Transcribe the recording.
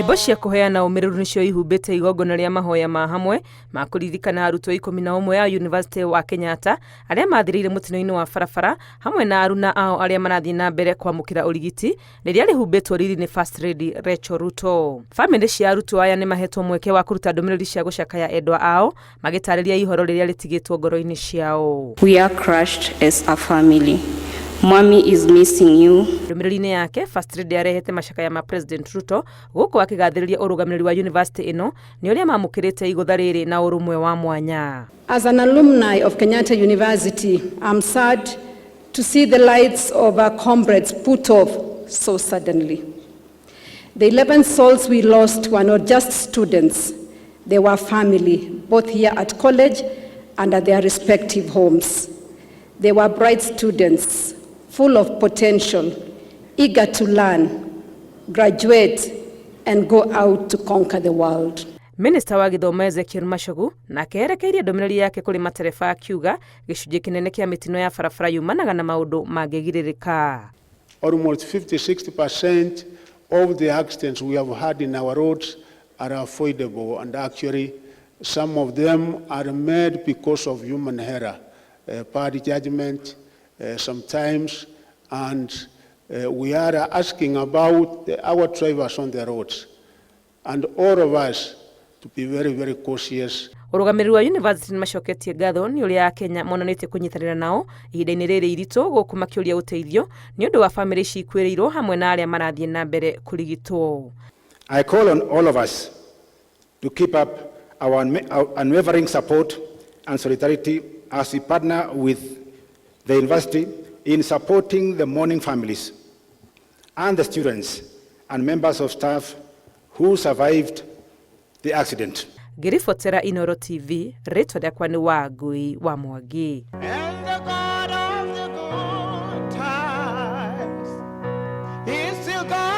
Nyĩmbo cia kũheana ũmĩrĩru nĩcio ihumbĩte igongona rĩa mahoya ma hamwe ma kũririkana arutwo 11 a Yunivasĩtĩ wa Kenyatta arĩa mathirĩire mũtino-inĩ wa barabara hamwe na aruna ao arĩa marathiĩ na mbere kwamũkĩra ũrigiti rĩrĩa rĩhumbĩtwo riri nĩ First Lady Rachel Ruto. Famĩlĩ cia arutwo aya nĩ mahetwo mweke wa kũruta ndũmĩrĩri cia gũcakaya endwa ao magĩtarĩria ihoro rĩrĩa rĩtigĩtwo ngoro-inĩ ciao. We are crushed as a family. Mommy is missing you. Ndũmĩrĩri-inĩ yake, First Lady arehete macakaya ma President Ruto gũkũ akĩgathĩrĩria ũrũgamĩrĩri wa yunivasĩtĩ ĩno nĩ ũrĩa mamũkĩrĩte igũtha rĩrĩ na ũrũmwe wa mwanya. As an alumni of Kenyatta University, I'm sad to see the lights of our comrades put off so suddenly. The 11 souls we lost were not just students, they were family, both here at college and at their respective homes. They were bright students, full of potential, eager to learn, graduate, and go out to conquer the world. Minista wa gĩthomo Ezekiel Machogu nake erekeirie ndũmĩrĩri yake kũrĩ matereba akiuga gĩcunjĩ kĩnene kĩa mĩtino ya barabara yumanaga na maũndũ mangĩgirĩrĩka. Almost 50-60% of the accidents we have had in our roads are avoidable, and actually some of them are made because of human error, bad judgment sometimes, and we are asking about our drivers on the roads and all of us to be very, very cautious. Ũrũgamĩrĩri wa university nĩ macoketie ngatho nĩ ũrĩa Akenya monanĩtie kũnyitanĩra nao ihinda-inĩ rĩrĩ iritũ gũkũ makĩũria ũteithio nĩ ũndũ wa famĩlĩ ici ikuĩrĩirwo hamwe na arĩa marathiĩ na mbere kũrigitwo. I call on all of us to keep up our unwavering support and solidarity as we partner with the university in supporting the mourning families and the students and members of staff who survived the accident. Ngĩribotera Inoro TV, rĩtwa rĩakwa nĩ Wangui wa Mwangi. And the God of the good times is still God.